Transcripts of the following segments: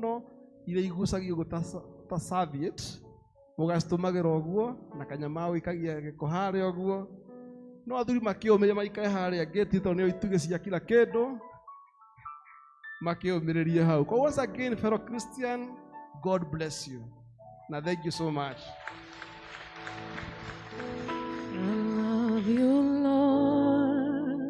Mũno iria igucagio ũguo ta serviette, mũgacitũmagĩra ũguo na kanyama wĩikagia gĩko harĩa ũguo. No athuri makĩũmĩrĩria maikare harĩa ngĩti tondũ nĩo itugĩ cia kila kĩndũ, makĩũmĩrĩrie hau. Kwa once again, fellow Christian, God bless you na thank you so much. I love you, Lord,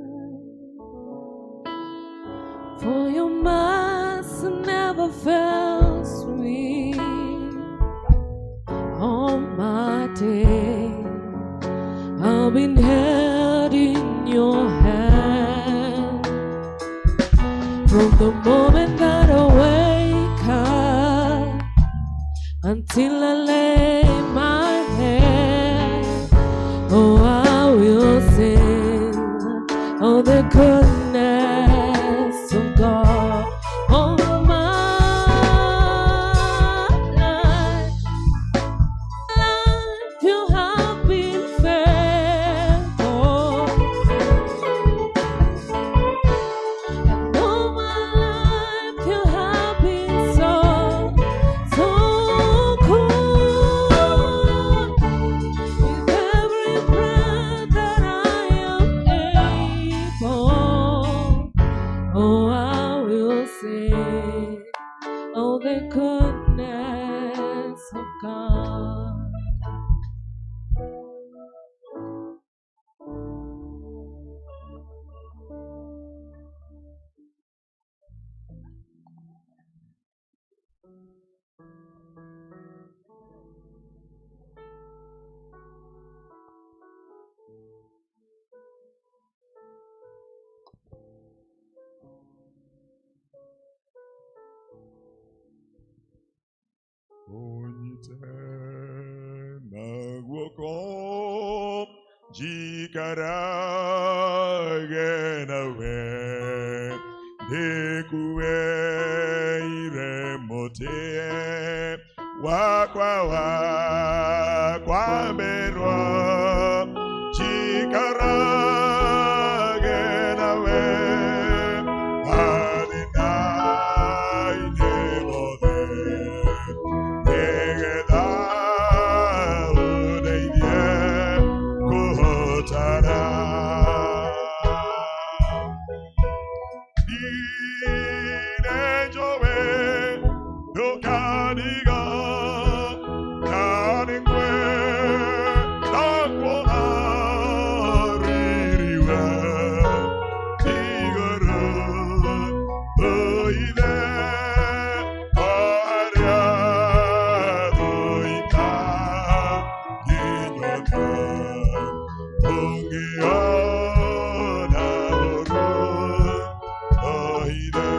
for your mercy never fails me. All my days I've been held in your hand. From the moment that I wake up until I lay my head, oh, I will sing of the goodness of God. All my life, life you have been faithful. And all my life you have been so, so good. With every breath that I am able, oh, I will sing of the goodness of God. Ũnyite na guoko njikarage nawe, ndĩkuĩire mũtĩ wakwa wa kwambĩrwo, njikarage nawe mathĩna-inĩ mothe, nĩgetha ũndeithie kũhotana. Ninenjowe ndũkandiga, na nĩngwenda kuona riri we igũrũ, ũithe harĩa thũita nginyota, ũngĩona ũru oithe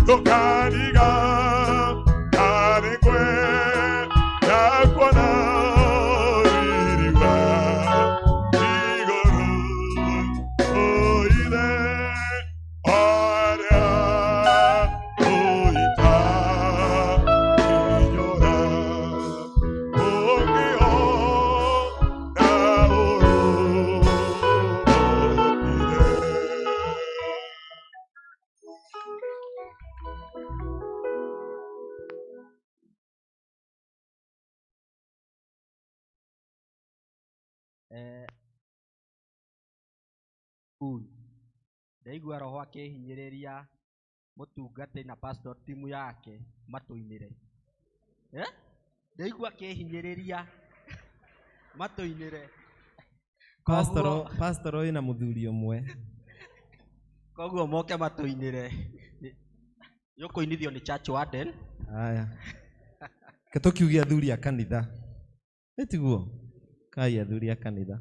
Ndũkaniga, na nĩngwenda kuona riri we. Ndaigua roho akĩhinyĩrĩria mũtungati na pastor timu yake matũinĩre. Ndaigua akĩhinyĩrĩria matũinĩre. Pastor wĩna mũthuri ũmwe. Koguo moke matũinĩre. Yũkũinithio nĩ church warden. Haya. Ke tũkiuge athuri a kanitha. Ĩtiguo? Kai athuri a kanitha.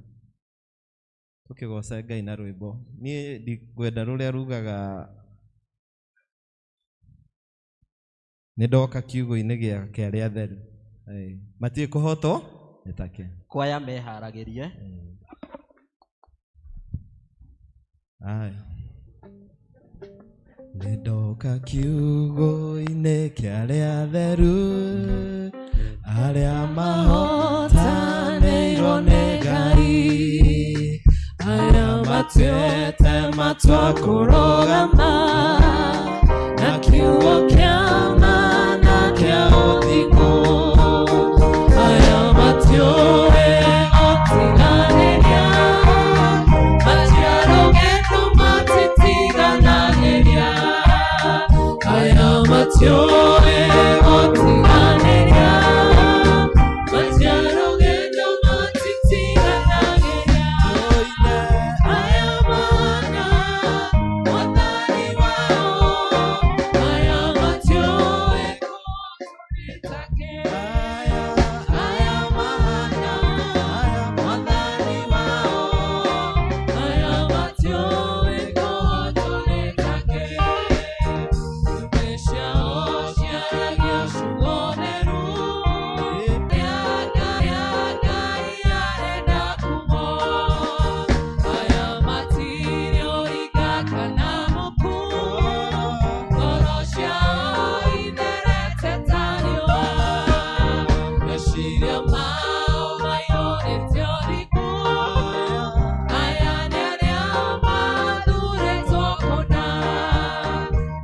Tũkĩgoce Ngai na rwĩmbo. Niĩ ndikwenda rũrĩa rugaga nĩ ndoka kiugo-inĩ gĩa arĩa atheru. Matirĩ kũhotwo nĩ take. Kwaya meharagĩrie. Haya. Nĩ ndoka kiugo-inĩ kĩa arĩa atheru, arĩa mahotanĩirwo nĩ Ngai, arĩa matuĩte matua kũrũgama na kiugo kĩa ma na kĩa ũthingu, arĩa matiũĩ gũtiganĩria, matiarũgendo matitiganagĩria, arĩa matiũĩ gũtiganĩria, matiarũgendo matitiganagĩria, aya mana mwathani wao, aya matiũĩ kũhotwo aya mana mwathani wao, aya matiũĩ kũhotwo nĩ take. Ciũmbe ciao ciaragia ciugo theru, Ngai arenda kumo, aya matirĩ ũhinga kana muku, ngoro ciao itherete ta riũa, meciria mao maiyũrĩte ũthingu, aya nĩ arĩa mathurĩtwo kũna,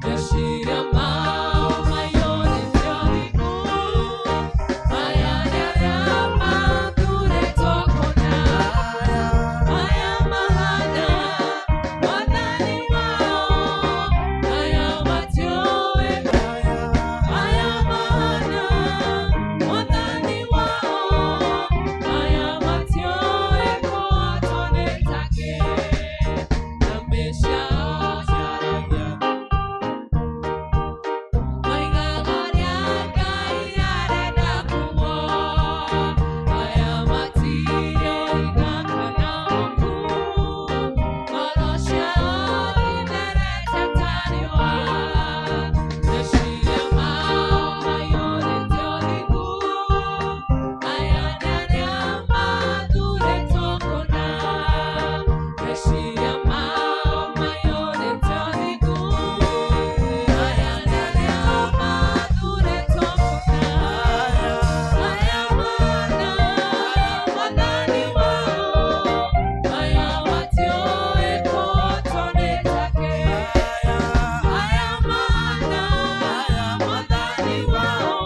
meciria mao maiyũrĩte ũthingu, aya nĩ arĩa mathurĩtwo kũna, aya mahana mwathani wao, aya matiũĩ, aya mahana mwathani wao, aya matiũĩ kũhotwo nĩ take, na meciria ciaragia maigaga ũrĩa Ngai arenda kumo, aya matirĩ ũhinga kana muku, ngoro ciao itherete ta riũa, meciria mao maiyũrĩte ũthingu, aya nĩ arĩa mathurĩtwo kũna, meciria mao maiyũrĩte ũthingu, aya nĩ arĩa mathurĩtwo kũna, aya mana mwathani wao, aya matiũĩ kũhotwo nĩ take, aya mana mwathani wao,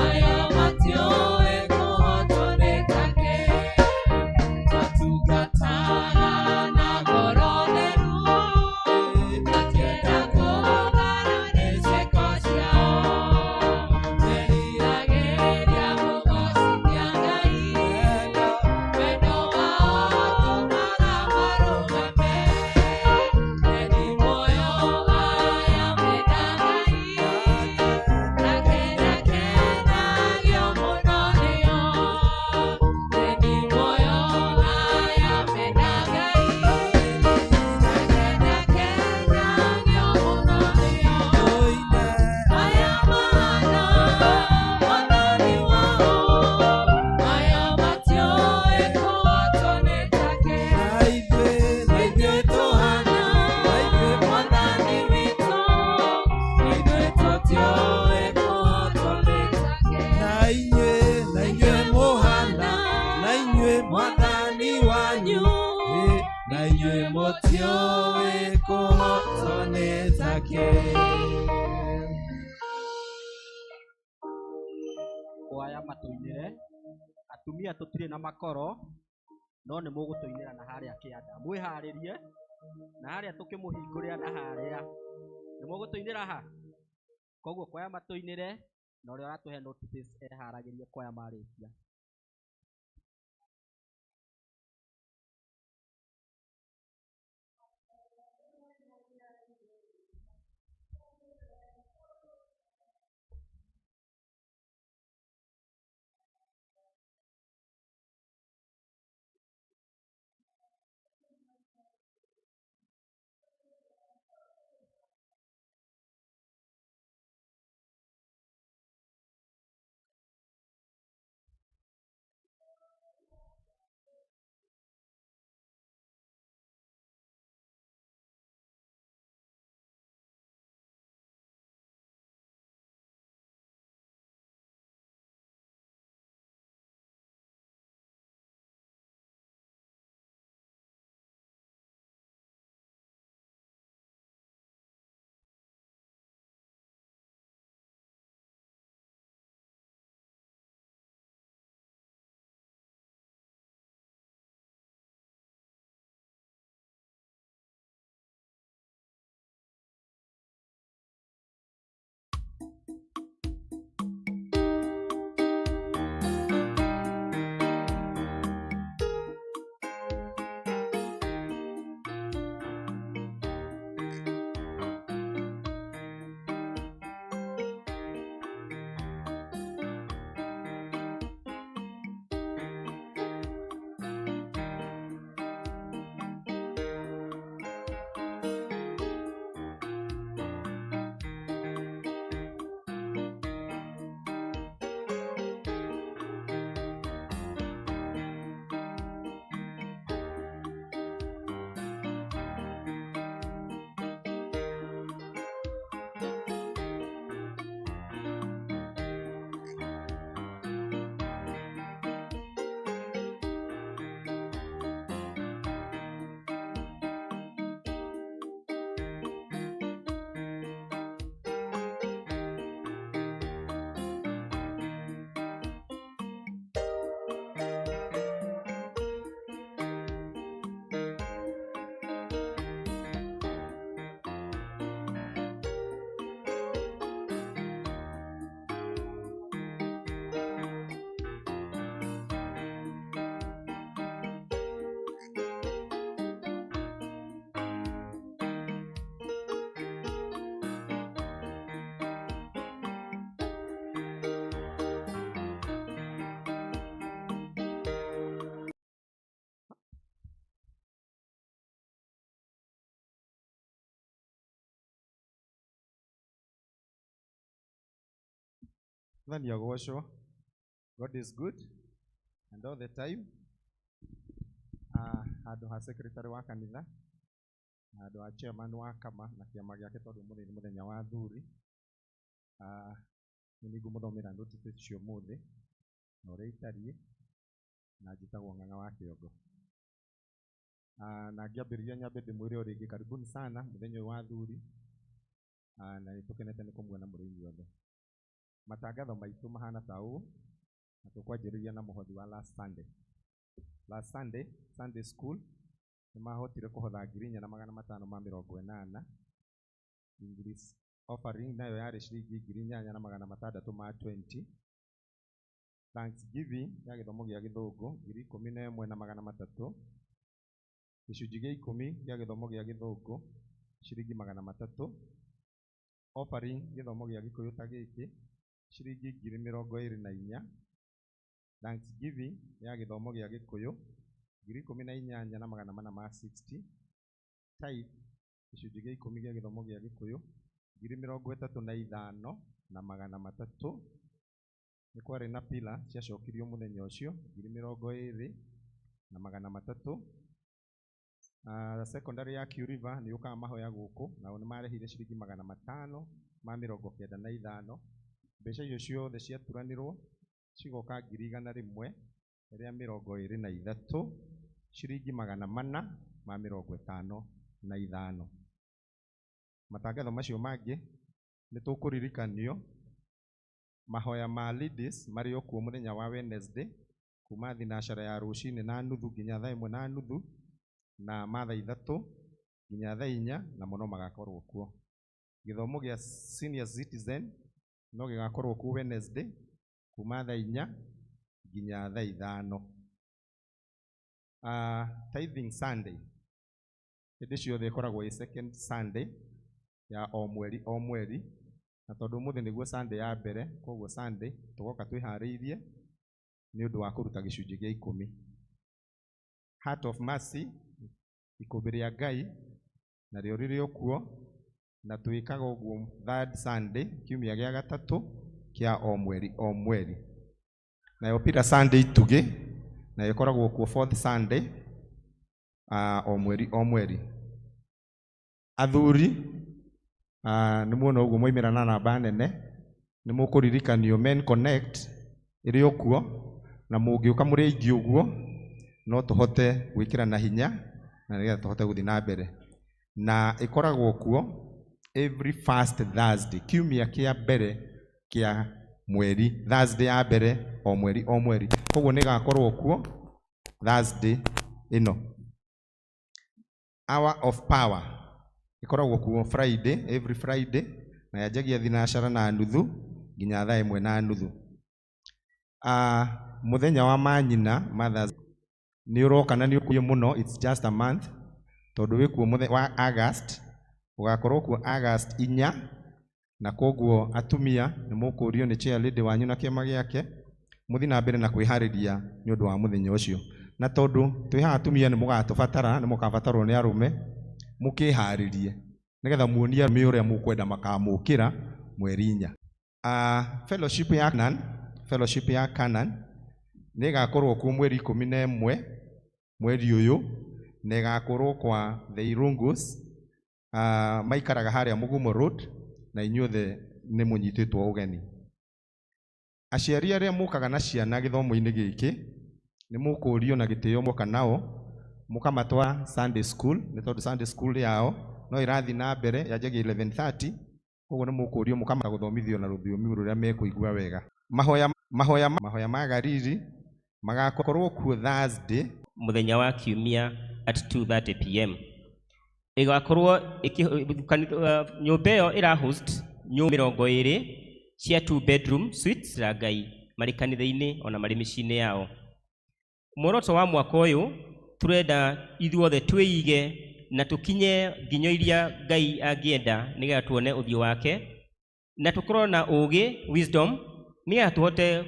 aya matiũĩ kũhotwo nĩ take, matungataga na ngoro theru, matienda kũgana nĩ ciĩko ciao, meriragĩria kũgoocithia Ngai, wendo wao ũtũmaga marũgame, eni muoyo aya menda Ngai, nake nĩakenagio mũno nĩo, eni muoyo aya menda Ngai, nake nĩakenagio mũno nĩo, aya mana mwathani wao, aya matiũĩ kũhotwo nĩ take, ithuĩ tũhana mwathani witũ, ithuĩ tũtiũĩ kũhotwo nĩ take, Na inyuĩ mũhana, na inyuĩ mwathani wanyu, na inyuĩ mũtiũĩ kũhotwo nĩ take. Kwaya matũinĩre. Atumia tũtirĩ na makoro. No nĩ mũgũtũinĩra na harĩa kĩanda. Mwĩharĩrie na harĩa tũkĩmũhingũrĩra na harĩa. Nĩ mũgũtũinĩra ha? Koguo kwaya matũinĩre na ũrĩa ũratũhe notices eharagĩrie kwaya marĩkia. Mwathani agocwo. God is good and all the time. Handũ ha secretary wa kanitha, handũ ha chairman wa kama na kĩama gĩake tondũ ũmũthĩ nĩ mũthenya wa athuri. Nĩ nĩngũmũthomera notices cia ũmũthĩ na ũrĩa itariĩ, na njĩtagwo Ng'ang'a wa Kĩongo. Na ngĩambĩrĩria nyambe ndĩmwĩre o rĩngĩ karibuni sana mũthenya ũyũ wa athuri, na nĩtũkenete nĩ kũmuona mũrĩ inyuothe. Matangatho maitũ mahana ta ũũ, na tũkwanjĩrĩria na mũhothi wa last Sunday. Last Sunday, Sunday school nĩmahotire kũhotha 4,580. English offering nayo yarĩ ciringi 8,620. Thanksgiving ya gĩthomo gĩa gĩthũngũ 11,300. Gĩcunjĩ gĩa 10 gĩa gĩthomo gĩa gĩthũngũ ciringi 300. Offering gĩthomo gĩa gĩkũyũ ta gĩkĩ ciringi 24,000. Thanksgiving ya gĩthomo gĩa gĩkũyũ 18,460. Tithe gĩcunjĩ gĩa 10 gĩa gĩthomo gĩa gĩkũyũ 35,300. Nĩ kwarĩ na pila ciacokirio mũthenya ũcio 20,300. Secondary ya Q River nĩ yũkaga mahoya gũkũ, nao nĩ marehire ciringi 595. Mbeca icio ciothe ciaturanĩrwo cigoka 123 ciringi 455. Matangatho macio mangĩ nĩ tũkũririkanio mahoya ma ladies marĩ o kuo mũthenya wa Wednesday Kuma thinacara ya rũcinĩ na nuthu nginya thaa ĩmwe na nuthu, na ma thaa ithatũ nginya thaa inya, na mũno magakorwo kuo. Gĩthomo gĩa senior citizen no gĩgakorwo kuo Wednesday kuma thaa inya nginya thaa ithano. Tithing Sunday hĩndĩ ciothe ĩkoragwo ĩ second Sunday ya o mweri o mweri, na tondũ ũmũthĩ nĩguo Sunday ya mbere, koguo Sunday tũgoka twĩharĩirie nĩ ũndũ wa kũruta gĩcunjĩ gĩa ikũmi. Heart of Mercy, ikũmbĩ rĩa Ngai narĩo rĩrĩ o kuo, na twĩkaga ũguo third Sunday, kiumia gĩa gatatũ kĩa o mweri o mweri. Nayo Pillar Sunday Itugĩ nayo ĩkoragwo kuo fourth Sunday, o mweri o mweri. Athuri, nĩ muona ũguo mwaimĩra na namba nene, nĩ mũkũririkanio Men Connect ĩrĩ o kuo, na mũngĩũka mũrĩ aingĩ ũguo no tũhote gwĩkĩrana hinya na nĩgetha tũhote gũthiĩ na mbere. Na ĩkoragwo kuo every first Thursday, kiumia kĩa mbere kĩa mweri, Thursday ya mbere o mweri o mweri. Koguo nĩ ĩgakorwo kuo Thursday ĩno. Hour of Power ĩkoragwo kuo Friday, every Friday, na yanjagia thinacara na nuthu nginya thaa ĩmwe na nuthu. Mũthenya wa manyina, Mothers, nĩ ũroka na nĩ ũkuhĩ mũno, it's just a month, tondũ wĩkuo mũthenya wa August, ũgakorwo kuo August 4, na koguo atumia nĩ mũkũrio nĩ chair lady wanyu na kĩama gĩake mũthiĩ na mbere na kwĩharĩria nĩ ũndũ wa mũthenya ũcio. Na tondũ twĩ haha atumia nĩ mũgatũbatara, nĩ mũkabatarwo nĩ arũme, mũkĩharĩrie nĩgetha muonie arũme ũrĩa mũkwenda makamũkĩra mweri 4. Fellowship ya Canaan, fellowship ya Canaan nĩ ĩgakorwo kuo mweri 11 mweri ũyũ, na ĩgakorwo kwa the Irungus, maikaraga harĩa Mugumo Road, na inyuothe nĩ mũnyitĩtwo ũgeni. Aciari arĩa mũkaga na ciana gĩthomo-inĩ gĩkĩ nĩ mũkũrio na gĩtĩo mũka nao mũkamatwara Sunday school, nĩ tondũ Sunday school yao no ĩrathiĩ na mbere, yanjagia 11:30, koguo nĩ mũkũrio mũkamata gũthomithio na rũthiomi rũrĩa mekũigua wega. Mahoya ma Gariri magakorwo kuo Thursday mũthenya wa kiumia at 2:30 pm. Ĩgakorwo nyũmba ĩyo ĩra host nyũmba 20 cia 2 bedroom suites ra Ngai marĩ kanitha-inĩ ona marĩ mĩciĩ-inĩ yao. Muoroto wa mwaka ũyũ tũrenda ithuothe twĩige na tũkinye nginyo iria Ngai angĩenda nĩgetha tuone ũthiũ wake, na tũkorwo na ũũgĩ, wisdom, nĩgetha tũhote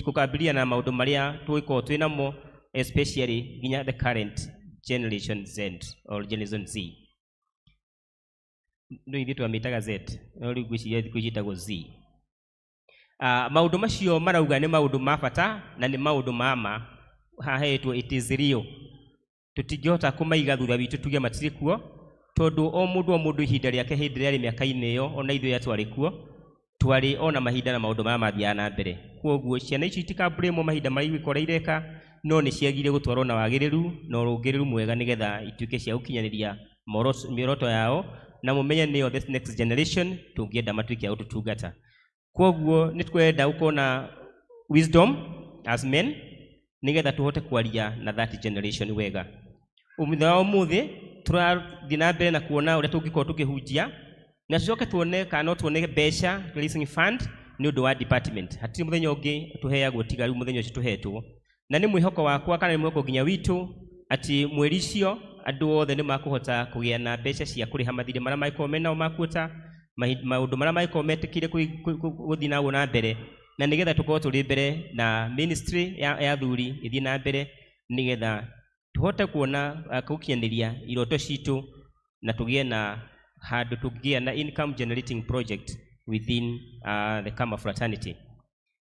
gũkabiliana na maũndũ marĩa tũgĩkorwo twĩ namo, especially nginya the current generation Z or generation Z. No ithuĩ twamĩtaga Z, no rĩu ngwĩciria thikũ ici ĩtagwo Z. Maũndũ macio marauga nĩ maũndũ ma bata na nĩ maũndũ ma ma, hahetwo it is real. Tũtingĩhota kũmaiga thutha witũ tuge matirĩ kuo, tondũ o mũndũ o mũndũ ihinda rĩake hĩndĩ ĩrĩa arĩ mĩaka-inĩ ĩyo, ona ithuĩ arĩa twarĩ kuo, twarĩ ona mahinda na maũndũ maya mathiaga na mbere. Kwoguo ciana ici itikabũrĩmwo mahinda marĩa igũkora ireka, no nĩ ciagire gũtwarwo na wagĩrĩru na ũrũngĩrĩru mwega nĩgetha ituĩke cia gũkinyanĩria mĩoroto yao, na mũmenye nĩyo this next generation tũngĩenda matuĩke a gũtũtungata. Kwoguo nĩ twenda gũkorwo na wisdom as men nĩgetha tũhote kwaria na that generation wega. Mũthenya wa ũmũthĩ tũrathiĩ na mbere na kuona ũrĩa tũngĩkorwo tũkĩhunjia, na tũcoke tuone kana no tuone mbeca raising fund nĩ ũndũ wa department. Hatirĩ mũthenya ũngĩ tũheagwo tiga rĩu mũthenya ũcio tũhetwo, na nĩ mwĩhoko wakwa kana nĩ mwĩhoko nginya witũ atĩ mweri ũcio andũ othe nĩ makũhota kũgĩa na mbeca cia kũrĩha mathirĩ marĩa mangĩkorwo menao ma kuota, maũndũ marĩa mangĩkorwo metĩkĩire gũthiĩ naguo na mbere, na nĩgetha tũkorwo tũrĩ mbere na ministry ya athuri ĩthiĩ na mbere nĩgetha tũhote kuona gũkinyanĩria iroto citũ na tũgĩe na handũ tũngĩgĩa na income generating project within the Kama fraternity.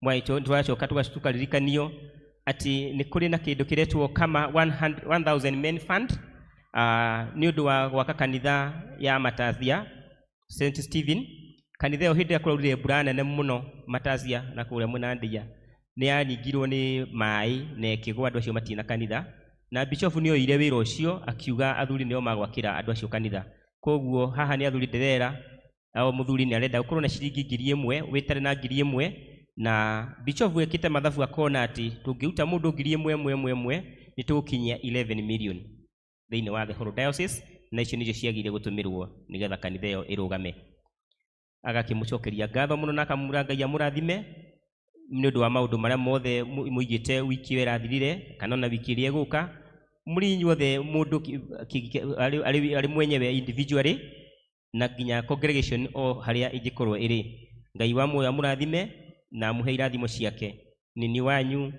Mwaitũ tũracoka tũkaririkanio atĩ nĩ kũrĩ na kĩndũ kĩretwo Kama 1000 Men Fund, nĩ ũndũ wa gwaka kanitha ya Matathia St Stephen. Kanitha ĩyo hĩndĩ ĩrĩa kũraurire mbura nene mũno Matathia na kũrĩa mwena wa Ndia, nĩ yaningirwo nĩ maĩ na ĩkĩgwa andũ acio matirĩ na kanitha, na bishop nĩ oire wĩra ũcio akiuga athuri nĩo magwakĩra andũ acio kanitha. Koguo haha nĩ athuri ndĩrera, o mũthuri nĩ arenda gũkorwo na ciringi 1000, wĩtare na 1000 Na Bishofu ekite mathabu akona ati tũngĩruta mũndũ 1,000 ĩmwe ĩmwe ĩmwe nĩ tũgũkinyia 11 million thĩinĩ wa the whole diocese, na icio nĩcio ciagĩrĩire gũtũmĩrwo nĩgetha kanitha ĩyo ĩrũgame. Agakĩmũcokeria ngatho mũno na akamwĩra Ngai amũrathime nĩ ũndũ wa maũndũ marĩa mothe mũigĩte wiki ĩyo ĩrathirire kana ona wiki ĩrĩa ĩgũka. Mũrĩ inyuothe mũndũ arĩ mwenyewe individually na nginya congregation o harĩa ĩngĩkorwo ĩrĩ. Ngai wa muoyo amũrathime na amũhe irathimo ciake. Nini wanyu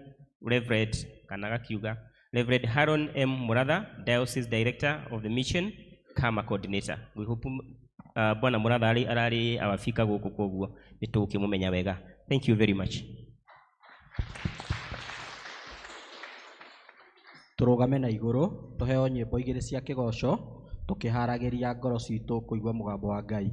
Reverend, kana gakiuga Reverend Haron M. Muratha, Diocese Director of the Mission, Kama Coordinator. We hope Bwana Muratha ararĩ awafika gũkũ, koguo nĩ tũgũkĩmũmenya wega. Thank you very much. Tũrũgame na igũrũ tũheo nyĩmbo igĩrĩ cia kĩgoco tũkĩharagĩria ngoro citũ kũigua mũgambo wa Ngai.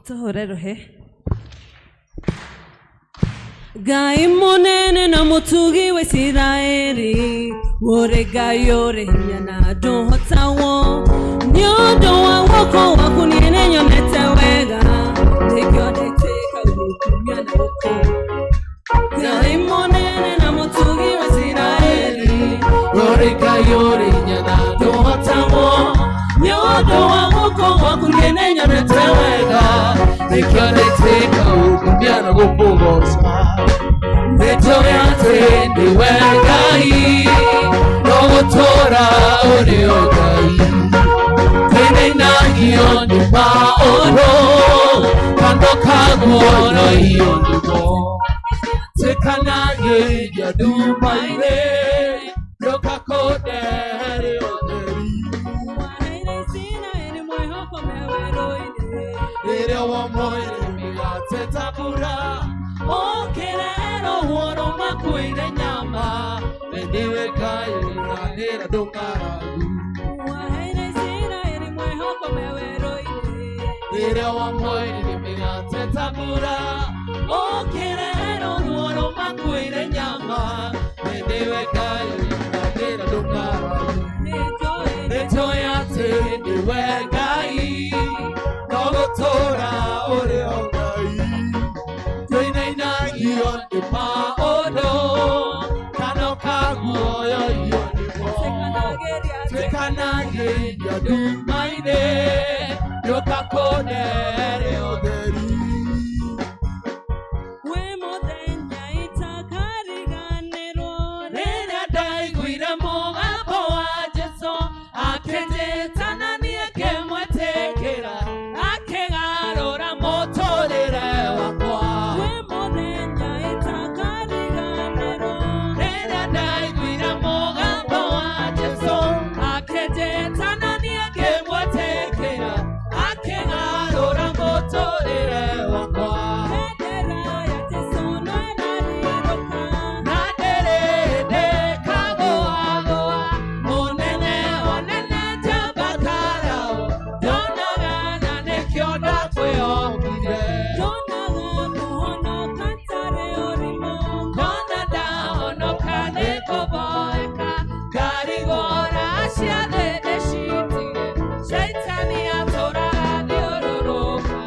Tũhũre rũhĩ. Ngai mũnene na mũtugi wa Isiraeli, ũrĩ Ngai ũrĩ hinya na ndũhotagwo. Nĩ ũndũ wa guoko gwaku niĩ nĩnyonete wega, nĩkĩo ndaitĩka gũkumia na gũkũ. Ngai mũnene na mũtugi wa Isiraeli, ũrĩ Ngai ũrĩ hinya na ndũhotagwo. Nĩ ũndũ wa guoko gwaku niĩ nĩnyonete wega, nĩkĩo ndaitĩka gũkumia na gũkũgoca. Nĩnjũĩ atĩ nĩwe Ngai, no gũtũũra ũrĩ o Ngai. Nĩnĩinagio nĩ maũndũ, kando kaguoyohio nĩmo. Tuĩkanagĩria nduma-inĩ, rĩũka kũndehere ũtheri. Waheire Isiraeli mwĩhoko me werũ-inĩ, rĩrĩa wamoire mĩgate ta mbura, ũkĩrerwo ũhoro makuire nyama, we nĩwe Ngai ũranĩra ndũng'aragu. Waheire Isiraeli mwĩhoko me werũ-inĩ, rĩrĩa wamoire mĩgate ta mbura, ũkĩrerwo ũhoro makuire nyama, we nĩwe Ngai ũranĩra ndũng'aragu. Nĩnjũĩ atĩ nĩwe Ngai, no gũtũũra ũrĩ o Ngai. Tũinainagio nĩ maũndũ, kana ũkaguoyohio nĩmo. Tuĩkanagĩria nduma-inĩ, rĩũka kũndehere ũtheri. Wĩ mũthenya itakariganĩrwo, rĩrĩa ndaiguire mũgambo wa Jesũ akĩnjĩta na niĩ ngĩmwĩtĩkĩra, akĩgarũra mũtũrĩre wakwa. Wĩ mũthenya itakariganĩrwo, rĩrĩa ndaiguire mũgambo wa Jesũ akĩnjĩta na niĩ ngĩmwĩtĩkĩra, akĩgarũra mũtũrĩre wakwa. Bendera ya Jesũ no ĩrarirũka, na ndĩrĩ kagũagũa, mũnene wanene njamba Karao, ndonaga na nĩkĩo ndakwĩhokire. Ndonaga kũhonoka ntarĩ ũrimũ, ngona ndahonoka nĩngũboeka, ngarigũra ciathĩ ndĩcitire, Shaitani atũraga thiũrũrũka.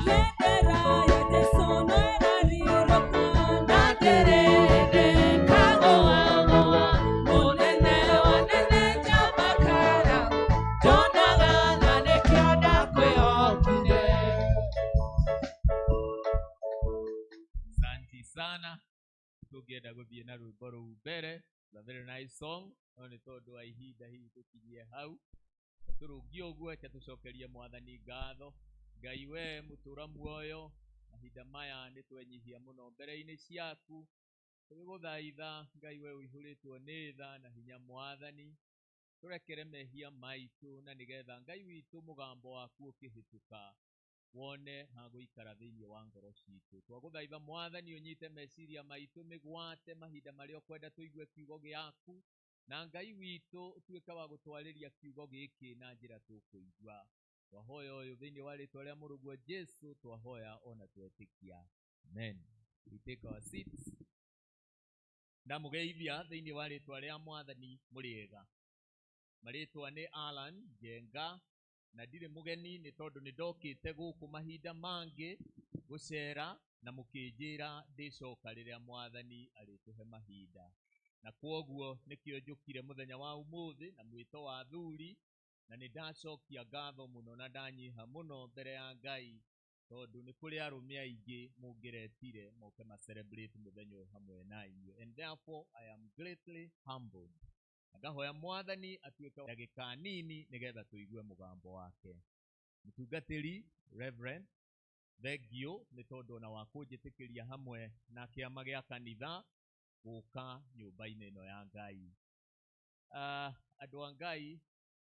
Bendera ya Jesũ no ĩrarirũka, na ndĩrĩ kagũagũa, mũnene wanene njamba Karao, ndonaga na nĩkĩo ndakwĩhokire. Asante sana. Tũngĩenda gũthiĩ na rwĩmbo rũu mbere, a very nice song, no nĩ tondũ wa ihinda hihi tũkinyie hau. Tũrũngie ũguo, reke tũcokerie Mwathani ngatho. Ngai we mũtũra muoyo, mahinda maya nĩ twenyihia mũno mbere-inĩ ciaku. Tũgĩgũthaitha Ngai we ũihũrĩtwo nĩ tha na hinya Mwathani, tũrekere mehia maitũ na nĩgetha Ngai witũ mũgambo waku ũkĩhĩtũka wone ha gũikara thĩinĩ wa ngoro citũ. Twagũthaitha Mwathani ũnyite meciria maitũ mĩgwate mahinda marĩa ũkwenda tũigue kiugo gĩaku, na Ngai witũ ũtuĩke wa gũtwarĩria kiugo gĩkĩ na njĩra tũkũigua. Twahoya ũyũ thĩinĩ wa rĩtwa rĩa mũrũguo Jesu, twahoya ona twetĩkia, amen. We take our seats. Ndamũgeithia thĩinĩ wa rĩtwa rĩa mwathani. Mũrĩega? Marĩtwa nĩ Alan Njenga, na ndirĩ mũgeni nĩ tondũ nĩ ndokĩte gũkũ mahinda mangĩ gũcera, na mũkĩnjĩra ndĩcoka rĩrĩa mwathani arĩtũhe mahinda, na kwoguo nĩkĩo njũkire mũthenya wa ũmũthĩ na mwĩto wa athuri, na nĩ ndacokia ngatho mũno na ndanyiha mũno mbere ya Ngai, tondũ nĩ kũrĩ arũme aingĩ mũngĩretire moke ma celebrate mũthenya ũyũ hamwe na inyuĩ, and therefore I am greatly humbled, na ngahoya mwathani atuĩke ndagĩka nini nĩgetha tũigue mũgambo wake. Mũtungatĩri Reverend, thengio nĩ tondũ ona wa kũnjĩtĩkĩria hamwe na kĩama gĩa kanitha gũka nyũmba-inĩ ĩno ya Ngai. Andũ a Ngai,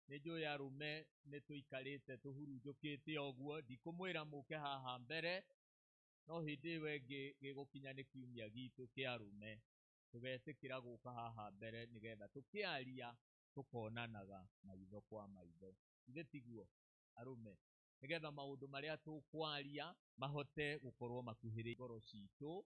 nĩ njũĩ arũme nĩ tũikarĩte tũhurunjũkĩte ũguo, ndikũmwĩra mũke haha mbere, no hĩndĩ ĩyo ĩngĩ gĩgũkinya nĩ kiumia gitũ kĩa arũme, tũgetĩkĩra gũka haha mbere nĩgetha tũkĩaria tũkonanaga maitho kwa maitho. Ithe tiguo arũme? Nĩgetha maũndũ marĩa tũkwaria mahote gũkorwo makuhĩrĩirie ngoro citũ.